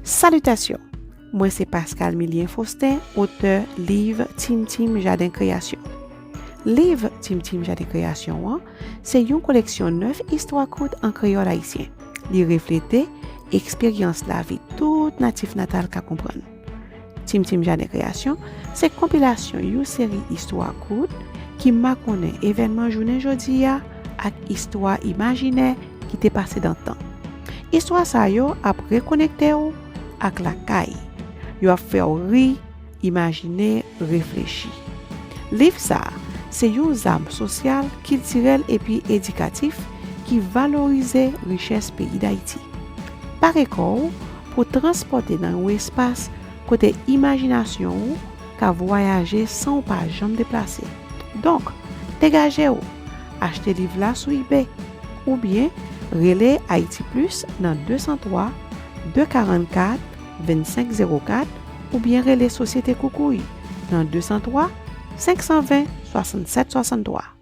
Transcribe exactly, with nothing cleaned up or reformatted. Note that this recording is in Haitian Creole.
Salitasyon! Mwen se Pascal Milien Faustin, otè liv Tim Tim Jaden Kreyasyon. Liv Tim Tim Jaden Kreyasyon an se yon koleksyon nèf istwa kout an kreyòl ayisyen. Li reflete eksperyans lavi tout natif natal ka konprann. Tim Tim Jaden Kreyasyon se konpilasyon yon seri istwa kout ki makonnen evènman jounen jodi a ak istwa imajinè ki te pase nan tan. Istwa sa yo ap rekonekte w ak lakay. Yo ap fè w ri, imajine, reflechi. Liv sa a se yon zam sosyal, kiltirèl epi edikatif ki valorize richès peyi Dayiti. Pare kò w pou transpòte nan yon espas kote imajinasyon ou ka vwayaje san w pa janm deplase. Donk, degaje w, achte liv la sou eBay oubyen rele Haiti Plus nan de san twa, de karannkat, vennsenk zewo kat oubyen rele Sosyete Koukouy nan de san twa, senk san ven, swasannsèt swasanntwa.